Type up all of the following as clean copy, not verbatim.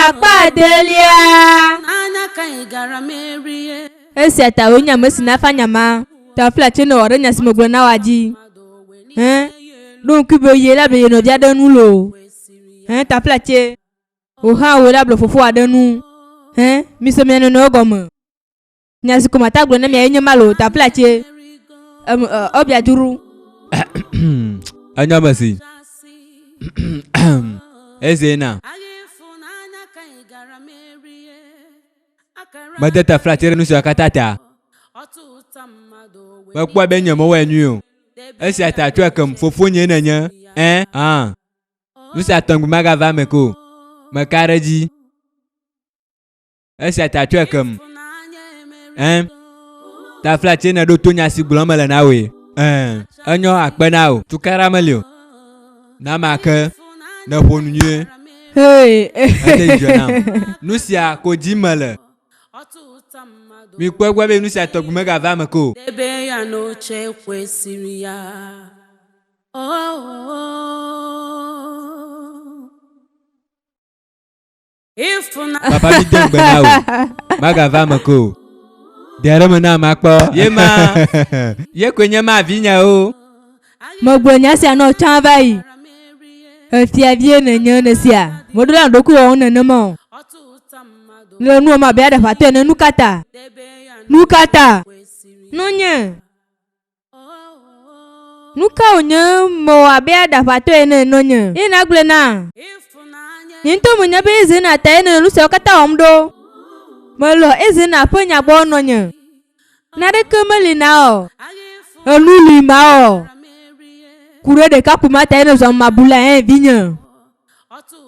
Akpa adelia. N'anya ka anyị gara merie. Esia ta wòe nye ame si nafa nya ma. Taflatse newɔ ɖe nya si megblɔ na wòa dzi. Hẽ? Ɖo ŋkui be ye la be ye nɔvia ɖe nu loo. Hẽ, taflatse. Wò hã wòe la ble fofoa ɖe nu. Hẽ, mise mia nɔnɔewo gɔme. Nya si ko mate agblɔ na mia ye nye ma loo, taflatse. Em, e, ebia dzro. Enyo ame si. Eze na. Mede taflatse ɖe nu siawo katã ta. Mekpɔe be nye mewɔe nyuie o. Esia ta tsɔe kem, fofonyee nènye. Ẽ, hã. Nu sia tɔgbi magava eme ke o. Meka ɖe edzi. Esia ta tsɔe kem. Ẽ, taflatse nèɖo to nya si gblɔm mele na wòe. Ẽ, enyo akpe na wò. Tukaɖa meli o. Na make nèƒo nu nyuie. Hey. Ede dzidzɔ nam. Nu sia ko dim mele. Mikpɔ egbɔ be nu sia tɔgbi megava eme ke o. Debe ya n'oche kwesịrị ya. Oh, Ịfụnanya Papa mi de ŋugbe na wò. Magava eme ke o. Ɖe ɖe me na makpɔ. Ye ma, ye koe nye ma vinyewo. Megblɔ nya sia nɔ tsã va yi. Efia vie nènye nèsia? Meɖo la nɔ ɖokuiwò wɔm nenema o. Le nu wɔm abe aɖeƒatɔ ene. Nu ka ta? Nu ka ta? Nɔnye, nu ka wònye mewɔ abe aɖaƒatɔ ene nɔnye? Ye nàgblɔe na. Nye ŋutɔ menya be Ezena tae nèle nu siawo katã wɔm ɖo. Melɔ̃ Ezena ƒe nya gbɔ nɔnye. Naneke meli na wò. Enu li mawɔ. Ku ɖe ɖekakpui ma ta ye nèzu ame mabula ɛ, vinye.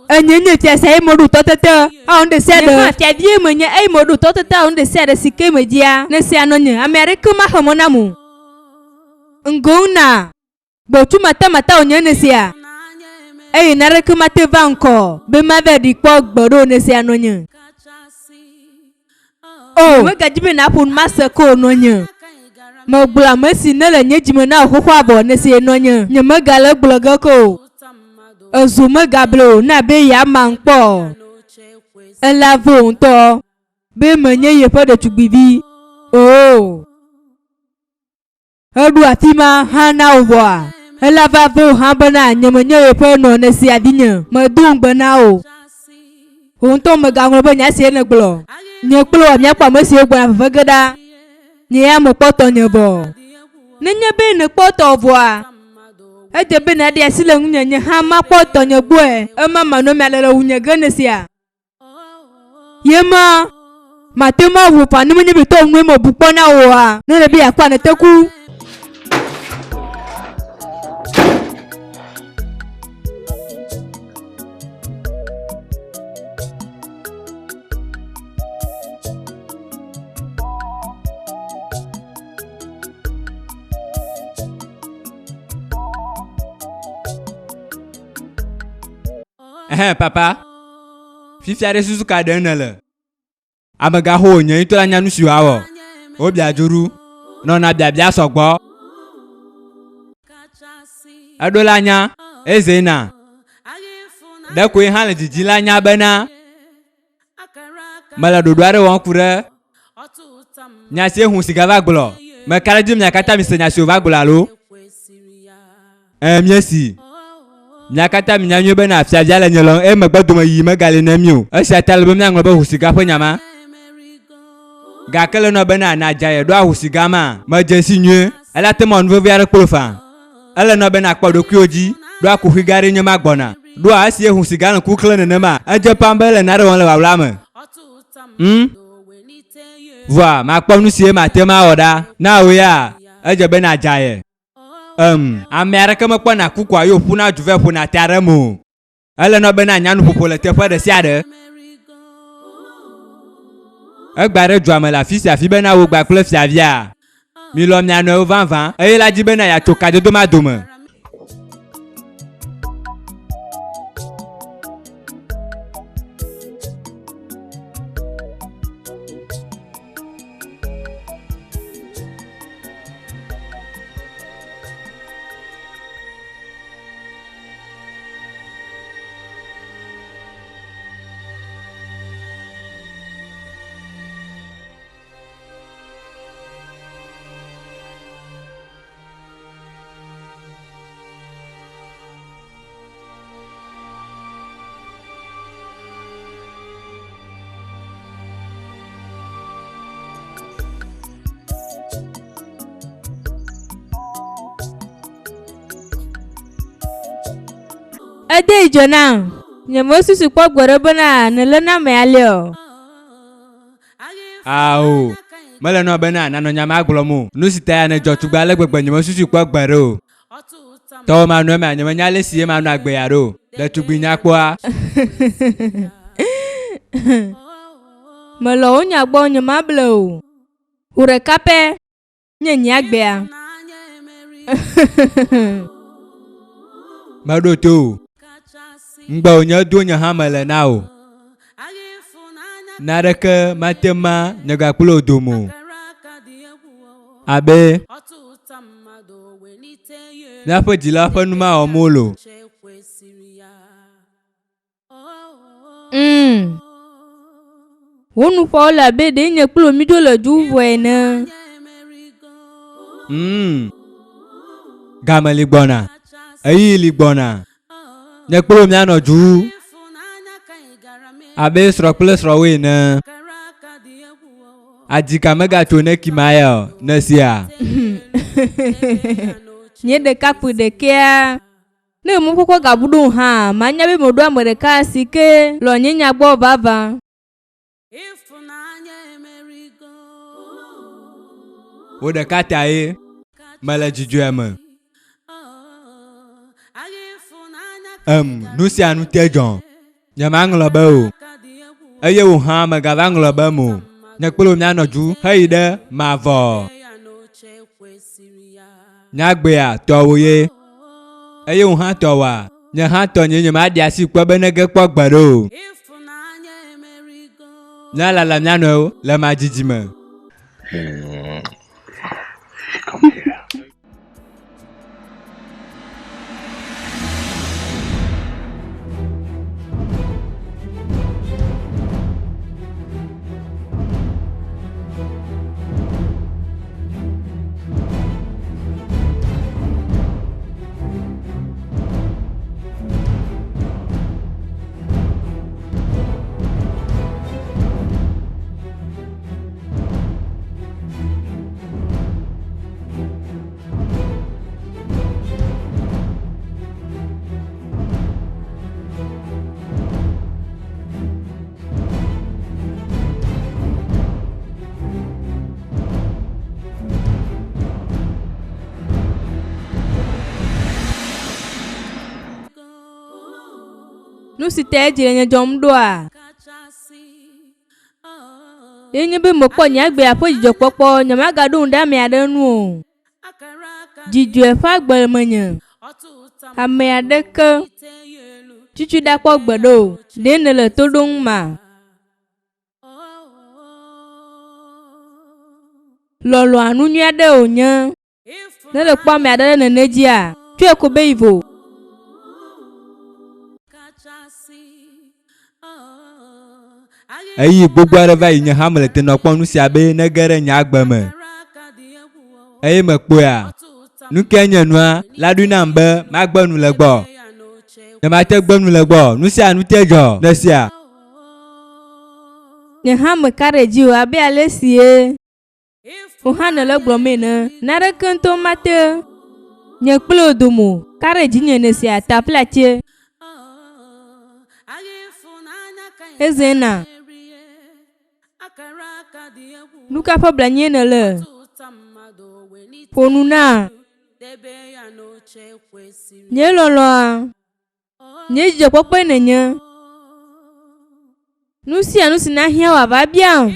Enye nye fiasa eye meɖo tɔtete awɔ nu ɖe sia ɖe. Nye hã fiavie menye eye meɖo tɔtete awɔ nu ɖe sia ɖe si ke medzia. Nèsea nɔnye, ame aɖeke maxe mɔ nam o. Ŋgɔŋ na. Gbɔtsu matamata wònye nèsea? Eye naneke mate va ŋkɔ be mava ɖi kpɔ gbeɖe o nèsea nɔnye? O, megadzi be nàƒo nu mase ke o nɔnye. Megblɔ ame si nèle nye dzime na wò xoxoa vɔ nèsee nɔnye. Nyemegale egblɔ ge ke o. Ezo megable o ne abe yeamam kpɔ o. Ele ave wò ŋutɔ be menye yeƒe ɖetugbivi. Oo. Eɖo afi ma hã na wò vɔa? Ela va ve wò hã bena nyemenye yeƒe nɔ nèsia vinye. Medo ŋugbe na wò. Wò ŋutɔ mègaŋlɔ be nya sie nègblɔ. Nye kple wòa míakpɔ ame siwo gbɔna veve ge ɖa. Nye ya mekpɔ tɔnye vɔ. Nenye be nèkpɔ tɔwò vɔa, edze be nàɖe asi le ŋunye nye hã makpɔ tɔnye gbɔe. Ema manɔmee ale le ŋunye ge nèsia? Ye ma, mate ŋu aʋu ƒã ne menye be tɔ ŋue mebu kpɔ na wò oa? Ne ele be yeakua nète ku. Ɛhɛn, papa, fifia ɖe susu ka ɖem nèle? Amegãxo wònye ŋutɔ la nya nu si wòawɔ. Wobia dzoɖu, nɔna biabia sɔgbɔ. Eɖo la nya, Ezena. Ɖekoe hã le didi la nya bena mele ɖoɖo aɖe wɔm ku ɖe nya si ehu si gava gblɔ. Meka ɖe edzi be mia katã mise nya si wòva gblɔ alo? Ẽ, míesi. Mia katã minya nyuie bena fiavia le nye lɔm eye megbe dome yiyi megali na mí o. Esia ta ele be míaŋlɔ be husiga ƒe nya ma. Gake le nɔ bena nàdze aye ɖo ahusiga ma, medze sii nyuie. Ela te mɔ nu vevi aɖe kplo faa. Ele nɔ be nàkpɔ ɖokuiwò dzi ɖoa kuxi gã aɖee nye ma gbɔna. Ɖoa esi ye husiga le ŋku klẽ nenema, edze ƒã be ele nane wɔm le wawla me. Ŋ? Vɔa makpɔ nusie mate ŋu awɔ ɖa. Na wò ya, edze be nàdze aye. Em, ame aɖeke mekpɔna kukua ye wòƒuna du vɛ ƒona ta ɖe eme o. Ele nɔ be nanya nuƒoƒo le teƒe ɖe sia ɖe. Egba ɖe dua me le afi sia afi bena wò gba kple fiavia milɔ̃ mia nɔewo vavã eye la di bena yeatso kadodo ma dome. Ede dzidzɔ nam. Nyemesusu kpɔ gbeɖe bena nèlé na ame alea o. Ao, mele nɔ bena nànɔ nya ma gblɔm o. Nu si tae nèdzɔ tugbe ale gbegbe nyemesusui kpɔ gbeɖe o. Tɔwò manɔ emea, nyemenya ale si ye manɔ agbe ya ɖo o. Ɖetugbui nyakpɔa? Melɔ̃ wò nya gbɔ, nyemable o. Wò ɖeka pɛ nye nye agbea. Meɖo to o. Ŋugbe wònye do nye hã mele na wò. Naneke mate ma nye ga kple wò dome o. Abe míaƒe dzilawo ƒe nu mawɔm wole o. Mm. Wò nuƒoawo le abe ɖe nye kple wò míɖo le du vɔ ene. Mm. Game li gbɔna. Ɣeyiɣi li gbɔna. Nye kple wò míanɔ du abe srɔ̃ kple srɔ̃woe ene. Adika megatso ne kima ya o, nèsia? Nye ɖekakpui ɖekɛa. Ne mɔkpɔkpɔ gabu ɖom hã, manya be meɖo ame ɖeka si ke lɔ̃ nye nya gbɔ vavã. Wò ɖeka tae mele dzidzɔe me. Em, nu sia nu te dzɔ. Nyemaŋlɔ be o. Eye wò hã mègava ŋlɔ bem o. Nye kple wò míanɔ du heyi ɖe mavɔ. Nyagbea tɔwò ye. Eye wò hã tɔwòa? Nye hã tɔnyee nyemaɖi asi kpɔ be nege kpɔ gbeɖe o. Míalala mía nɔewo le madzidzi me. Come here. Nu si tae dzi le nye dzɔm ɖoa? Ye nye be mekpɔ nye agbea ƒe dzidzɔkpɔkpɔ, nyemagaɖo ŋu ɖe ame aɖe ŋu o. Dzidzɔe ƒe agbe le menye. Ame aɖeke tsutsu ɖa kpɔ gbeɖe o. Ɖe nèle to ɖom ma? Lɔlɔ̃a nu nyui aɖe wònye. Ne le kpɔ ame aɖe ɖe nene dzia, tsɔe ko be yi vo. Ɣeyiɣi gbogbo aɖe va yi nye hã mele tenɔ kpɔm nu sia be nege ɖe nye agbe me. Eye mekpɔea, nu kae nye nua la ɖoe nam be magbe nu le gbɔ. Nyemate gbe nu le gbɔ. Nu sia nu te dzɔ nèsia? Nye hã meka ɖe edzi o abe ale si ye Wò hã nèle egblɔm ene. Naneke ŋutɔ mate nye kple wò dome o. Ka ɖe dzinye nèsea taflatse. Ezena, Nu ka ƒe blanyie nèle? Ƒo nu na nye lɔlɔ̃a. Nye dzidzɔkpɔkpɔe nènye. Nu sia nu si nahiã wò ava biam.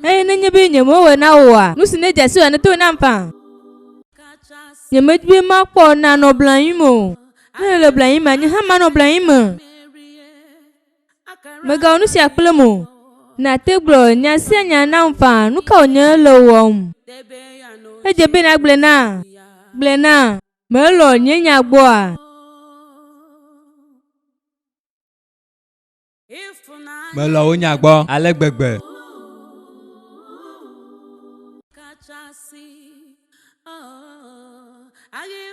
Eye nenye be nyemewɔe na wò oa, nu si nedze asi wò neto nam faa. Nyemedi be makpɔ nànɔ blanyi me o. Ne èle blanyi mea, nye hã manɔ blanyi me. Mègawɔ nu sia kplem o. Nàte gblɔ nya sia nya nam faa. Nu ka wònye le wɔwɔm? Edze be nàgblɔe na. Gblɔe na. Melɔ̃ nye nya gbɔa? Melɔ̃ wò nya gbɔ ale gbegbe.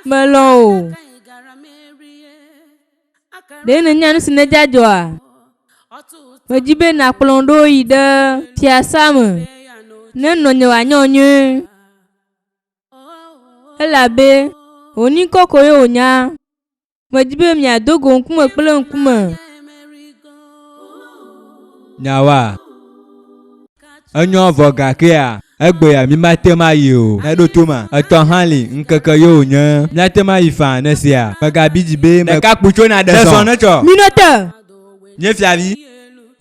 Melɔ̃ wò. Ɖe nènya nu si nedze adzɔa? Medi be nàkplɔm ɖo yi ɖe fiasã me ne nɔnye wòanya nyuie. Elabe wò ŋkɔ koe wònya. Medi be miado go ŋkume kple ŋkume. Nyawoa, enyɔ vɔ gakea, egbea mímate ŋu ayi o. Neɖo to ma, etɔ hã li, ŋkeke ye wònye. Míate ŋu ayi faa ne sia. Mègabi dzi be me. Ɖekakpui tso nàɖe srɔ̃ netsɔ. Minɔ te! Nye fiavi,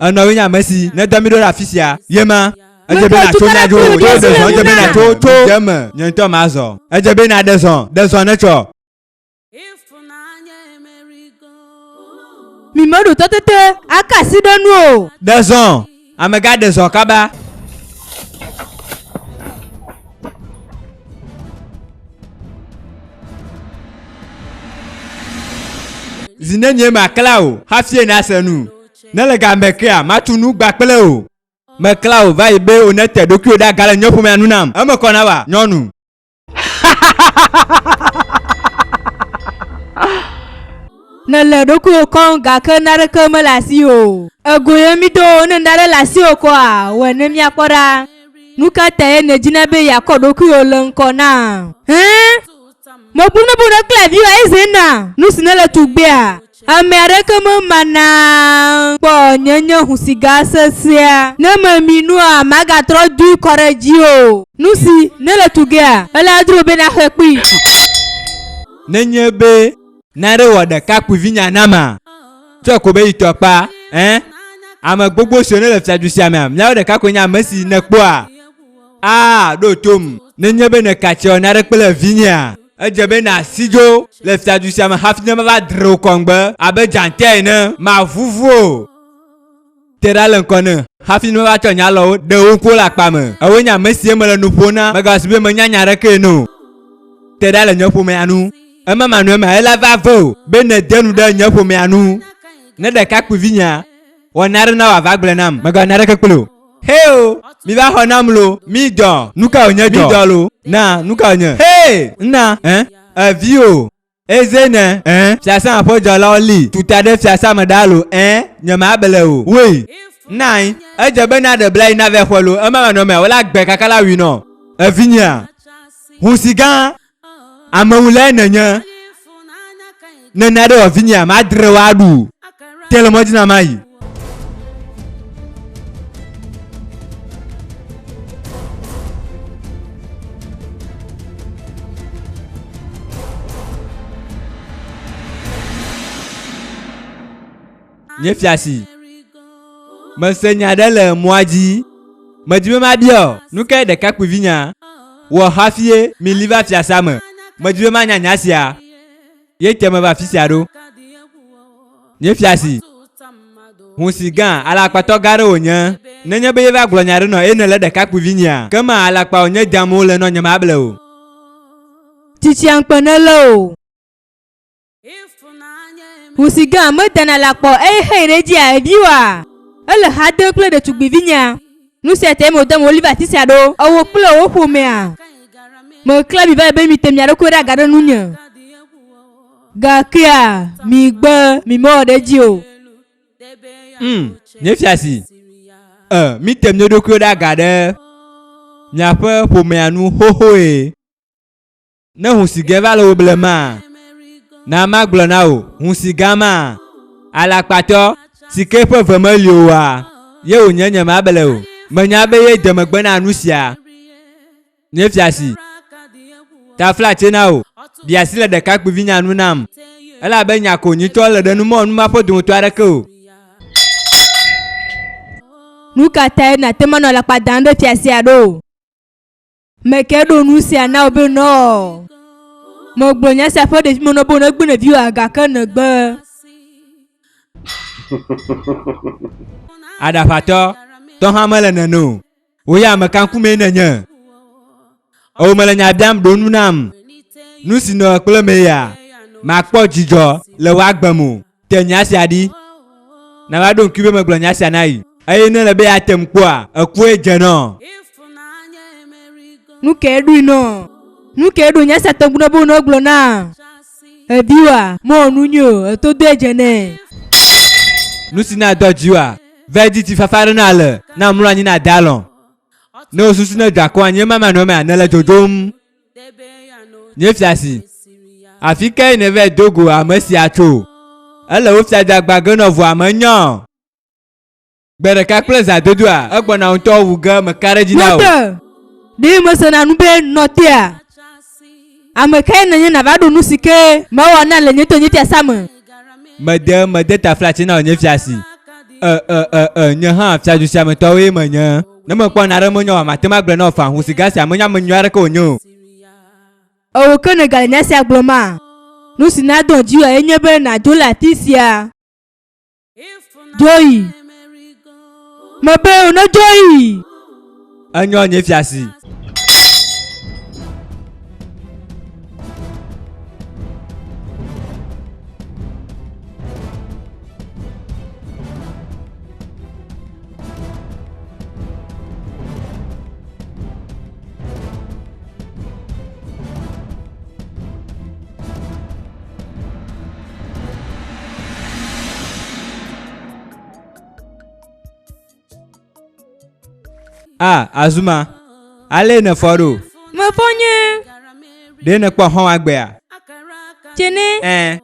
enɔwòe nye ame si nèdɔ mí ɖo ɖe afi sia. Ye ma. Edze be nàtso mía dzo o. Tso ɖe zɔ, edze be nàtso tso. Dze eme, nye ŋutɔ mazɔ. Edze be nàɖe zɔ, ɖe zɔ netsɔ. Mi meɖo tɔtete aka asi ɖe nu o. Ɖe zɔ, amegã ɖe zɔ kaba. Zi nenie makla wò hafi nàse nu? Ne le game kea, matu nu gba kple wò. Mekla wò va yi be wò nete ɖokuiwò ɖe aga le nye ƒomea nu nam. Eme kɔ na wòa, nyɔnu? Nèle ɖokuiwò kɔm gake naneke mele asiwò o. Ego ye mído ne nane le asiwò kɔa, wɔe ne míakpɔ ɖa. Nu ka tae nèdina be yeakɔ ɖokuiwò le ŋkɔ na? Hẽ? Megblɔ be wòneklã viwòa eze na nu si nèle tugbea. Ame aɖeke memana kpɔ nye nye ʋusiga sesẽa. Ne memi nua, magatrɔ doe kɔ ɖe edzi o. Nu si nèle tu gea, ele adro be nàxɔe kpli. Nenye be nane wɔ ɖekakpuivinya nama, tsɔe ko be yi tɔ kpa, ẽ? Ame gbogbo siwo nele fiadu sia mea, míawo ɖeka koe nye ame si nèkpɔa? Aa, ɖo tom. Nenye be nèka tsi wɔ nane kple vinyea, Edze be nàsi dzo le fiadu sia me hafi ne mava dre wò kɔŋgbe abe dzata ene. Mavuvu wò. Te ɖa le ŋkɔ ne hafi ne mava tsɔ nye alɔwo ɖe wò ŋkuwo le akpa me. Ewòe nye ame si mele nu ƒom na, mègasusu be menya nya aɖeke ene o. Te ɖa le nye ƒomea nu. Ema manɔe mea, ela va ve wò be nède nu ɖe nye ƒomea nu. Ne ɖekakpuivinyea wɔ nane na wò ava gblɔe nam, mègawɔ naneke kpli o. Heo! Mi va xɔ nam lo! Mi dɔ! Nu ka wònye dɔ? Mi dɔ lo! Na, nu ka wònye? Hee! Nna, ɛ? Evi o! Eze ne, ɛ? Fiasã ƒe dzɔlawo li tuta ɖe fiasã me ɖaa lo, ɛ? Nyemable o. Woi! Nna anyi. Edze be naɖe bla yi navɛ xɔe lo, ema manɔmea, wola gbe kaka la wui nɔ. Evinyea? Husi gã! Amewulae nènye. Ne naɖe wɔ vinyea, madre wò aɖu. Te le mɔ dzi na mayi. Nye fiasi. Mese nya aɖe le mɔa dzi. Medi be mabia nu kae ɖekakpuivinya wɔ hafie mili va fiasa me. Medi be manya nya sia. Ye te meva afi sia ɖo. Nye fiasi. Husi gã, alakpatɔ gã aɖe wònye. Nenye be yeva gblɔ nya aɖe nɔ eye nèlé ɖekakpuivinyea, ke ma alakpa wònye dam wole nɔ nyemable o. Tsitsia ŋukpe nelé o. Ʋu si gã medana le akpɔ eye xeyi ɖe edzia eviwoa? Ele xa dem kple ɖetugbivinyea. Nu sia tae mewòdam wò live afi sia ɖo. Ewò kple wò ƒomea. Meklã mi va yi be mite mia ɖokuiwo ɖe aga ɖe nunye. Gakea, migbe, mimewɔ ɖe edzi o. Ŋ, nye fiasi. E, mite mia ɖokuiwo ɖe aga ɖe miaƒe ƒomea nu xoxoe. Ne hũsigɛ va le wò blemaa, na magblɔ na wò, hũsigã ma, alakpatɔ, si ke eƒe ve meli oa, ye wònye nyemable o. Menya be ye de megbe na nu sia. Nye fiasi, taflatse na wò, ɖi asi le ɖekakpuivinya nu nam, elabe nya ko nyitɔ le ɖe numɔ nu ma ƒe dometɔ aɖeke o. Nu ka tae nàte ŋu anɔ alakpa dam ɖe fiasia ɖo? Meke ɖo nu sia na wò be nɔ. Megblɔ nya sia ƒe ɖevime nɔ be wònegbe ɖeviwoa gake nègbe. Aɖaʋatɔ, tɔ hã mele nene o. Wò ya ame ka ŋkumee nènye? Ewò mele nya biam ɖo nu nam. Nu si nɔ kple mee ya, màkpɔ dzidzɔ le wò agbe me o. Te nya sia ɖi. Nava ɖo ŋkui be megblɔ nya sia na yi. Eye ne ele be yeatem kpɔa, ekue dze nɔ. Nu kae ɖoe nɔ? Nu kae ɖo nya sia tɔgbi nɔ be wònɔ egblɔ na eviwòa? Mewɔ nu nyui o, etodoe dze nɛ. Nu si na dɔ dziwòa, va dzi ŋutifafa aɖe na le, na mlɔ anyi nàde alɔ̃. Ne wò susu ne dze akɔ anyi ema manɔmea, nèle dzodzom. Nye fiasi. Afi kae nèvae do go ame sia tso? Ele wò fiadu gbã ge nɔ vɔa menya o. Gbe ɖeka kple zãdodoa, egbɔna ŋutɔ wu ge meka ɖe edzi na wò. Nɔ te! Ɖe mesena nu be nɔ tea? Ame kae nènye nàva ɖu nu si ke mewɔ na le nye to nye fiasa me? Mede, mede taflatse na wò nye fiasi. E, e, e, e, nye hã fiadu sia me tɔwoe menye. Ne mekpɔ naɖe menyo oa, mate ŋu agblɔe na wò faa, ʋu sia menye ame nyui aɖeke wònye o. Ewò ke nègale nya sia gblɔma? Nu si nadɔ dziwòa enye be nàdzo le afi sia. Dzo yi. Mebe wò nedzo yi. Enyo nye fiasi. A, Azuma, ale nèfɔ ɖo? Mefɔ nyuie. Ɖe nèkpɔ xɔ̃wòa gbea? Tsene. Ẽ.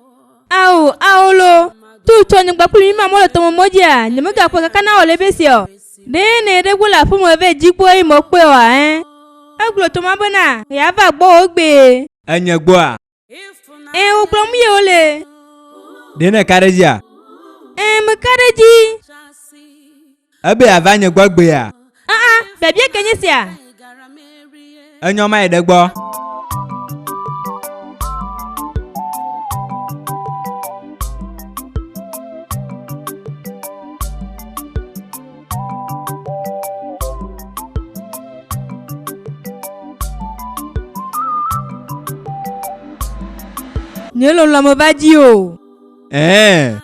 Ao, ao lo. Tu tsɔ nyigba kple mi ma mɔ le tɔme mɔ dzia, nyemegakpɔe kaka na wɔ le ebe sia o. Ɖe ne ɖe go le aƒeme vɛ dzi kpɔ eye mekpɔe oa, ẽ? Egblɔ tɔma bena, yeava gbɔwò egbee. Enye gbɔa? Ẽ, wogblɔ nu ye wole. Ɖe nèka ɖe edzia? Ẽ, meka ɖe edzi. Ebe yeava nye gbɔ egbea? Aa, biabia ke nye sia. Enyɔ ma yi ɖe gbɔ. Nye lɔlɔ̃ meva dzi o. Ɛɛ.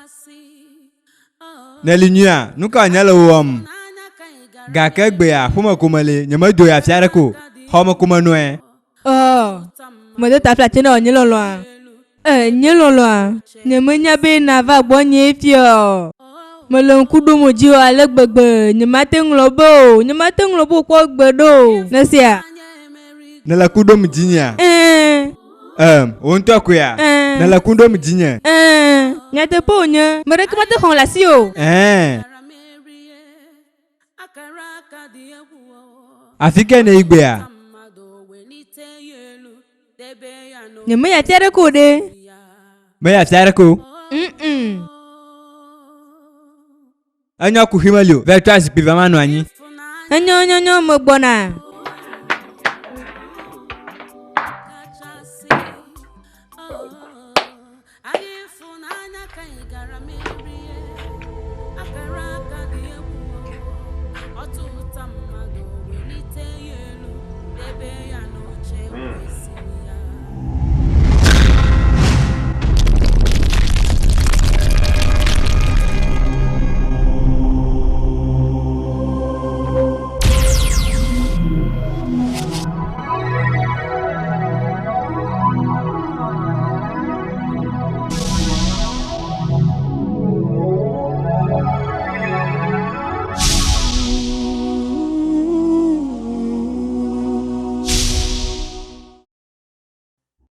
Nèli nyuia, nu ka wònye le wò wɔm? Gake egbea, ƒome ko meli, nyemedo yi afi aɖeke o. Xɔme ko menɔe. Ɔ, mede taflatse na wò nye lɔlɔ̃a. E, nye lɔlɔ̃a, nyemenya be nàva gbɔnyee fia o. Mele ŋku ɖom wò dziwò ale gbegbe, nyemate ŋlɔ be o, nyemate ŋlɔ be o kpɔ gbeɖe o. Nèsea? Nèle ku ɖom dzinyea? Ɛ̃. Em, wò ŋutɔ koea? Ɛ̃. Nèle ku ɖom dzinye? Ɛ̃, nyateƒe wònye, ame ɖeke mate xɔm le asiwò o. Ɛ̃. Afi kae nèyi gbea? Nyemeyi afi aɖeke o ɖe. Meyi afi aɖeke o. Mm-mm. Enyo kuxi meli o. Vɛ trɔ zikpui va manɔ anyi. Enyo, enyo, enyo, megbɔna.